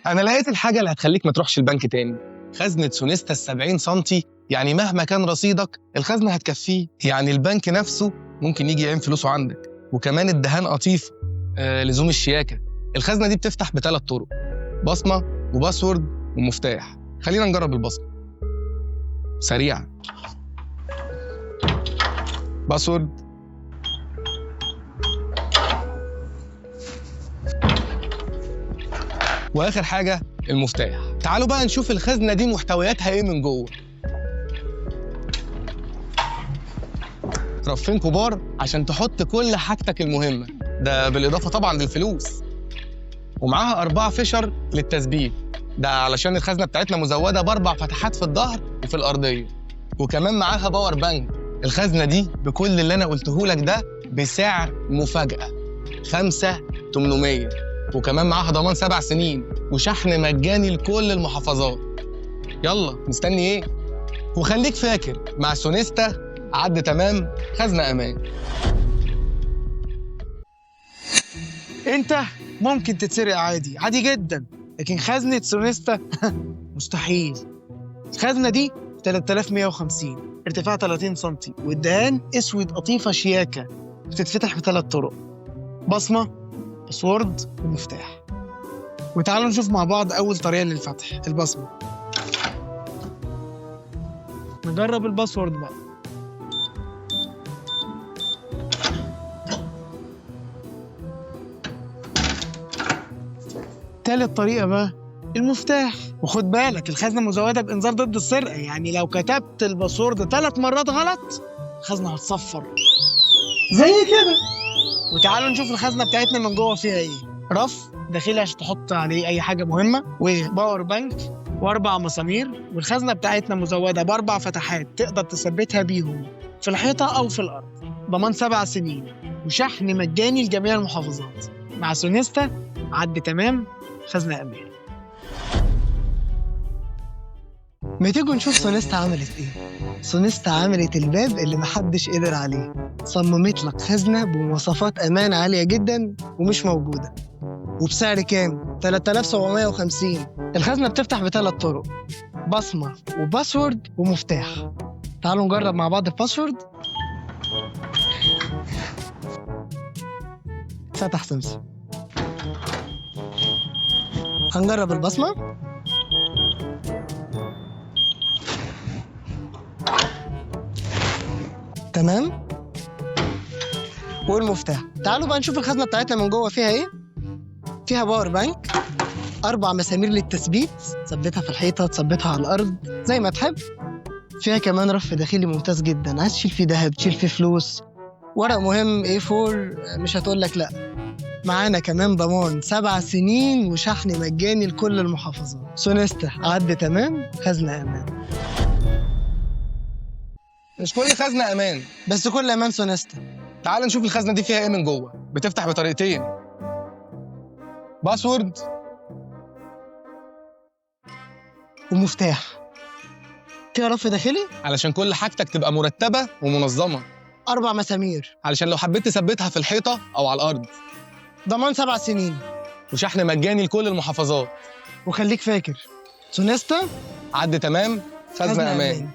انا لقيت الحاجة اللي هتخليك ما تروحش البنك تاني، خزنه سونيستا ال 70 سم. يعني مهما كان رصيدك الخزنة هتكفيه، يعني البنك نفسه ممكن يجي يعين فلوسه عندك. وكمان الدهان قطيف لزوم الشياكه. الخزنة دي بتفتح بثلاث طرق: بصمة و password ومفتاح. خلينا نجرب البصمة سريعة، password، واخر حاجة المفتاح. تعالوا بقى نشوف الخزنة دي محتوياتها ايه من جوه. رفين كبار عشان تحط كل حاجتك المهمة، ده بالاضافة طبعا للفلوس. ومعاها 4 فشر للتثبيت، ده علشان الخزنة بتاعتنا مزوده ب4 فتحات في الظهر وفي الارضية. وكمان معاها power bank. الخزنة دي بكل اللي انا قلته لك ده بسعر مفاجاة 5800، وكمان معاها ضمان 7 سنين وشحن مجاني لكل المحافظات. يلا مستني ايه؟ وخليك فاكر مع سونيستا عد تمام، خزنة امان. انت ممكن تتسرق عادي، عادي جدا، لكن خزنة سونيستا مستحيل. الخزنة دي 3150، ارتفاع 30 سم، والدهان اسود قطيفة شياكة. بتتفتح بثلاث طرق: بصمة، password، ومفتاح. وتعالوا نشوف مع بعض أول طريقة للفتح، البصمة. نجرب ال password بقى. تالت طريقة بقى المفتاح. وخد بالك الخزنة مزودة بإنذار ضد السرقة، يعني لو كتبت ال password 3 مرات غلط الخزنة هتصفر زي كده. وتعالوا نشوف الخزنة بتاعتنا من جوه فيها ايه. رف داخلي عشان تحط عليه أي حاجة مهمة، و power bank، و4 مسامير. والخزنة بتاعتنا مزودة ب4 فتحات تقدر تثبتها بيهم في الحيطة أو في الأرض. ضمان 7 سنين وشحن مجاني لجميع المحافظات. مع سونيستا عد تمام، خزنة أمان. ما تيجوا نشوف سونيستا عملت ايه؟ سونيستا عملت الباب اللي محدش قدر عليه. صممت لك خزنة بمواصفات أمان عالية جدا ومش موجودة، وبسعر كام؟ 3750. الخزنة بتفتح بثلاث طرق: بصمة و password ومفتاح. تعالوا نجرب مع بعض ال password. فتح سمسم. هنجرب البصمة. تمام. والمفتاح. تعالوا بقى نشوف الخزنة بتاعتنا من جوه فيها ايه. فيها power bank، 4 مسامير للتثبيت، تثبتها في الحيطة، تثبتها على الأرض زي ما تحب. فيها كمان رف داخلي ممتاز جدا، عايز تشيل فيه ذهب، تشيل فيه فلوس، ورق مهم A4 مش هتقول لك لا. معانا كمان ضمان 7 سنين وشحن مجاني لكل المحافظات. سونيستا عد تمام، خزنة أمان. مش كل خزنة أمان، بس كل أمان سونيستا. تعال نشوف الخزنة دي فيها إيه من جوه. بتفتح بطريقتين: password ومفتاح. فيها رف داخلي علشان كل حاجتك تبقى مرتبة ومنظمة. 4 مسامير علشان لو حبيت تثبتها في الحيطة أو على الأرض. ضمان 7 سنين وشحن مجاني لكل المحافظات. وخليك فاكر سونيستا عد تمام، خزنة أمان.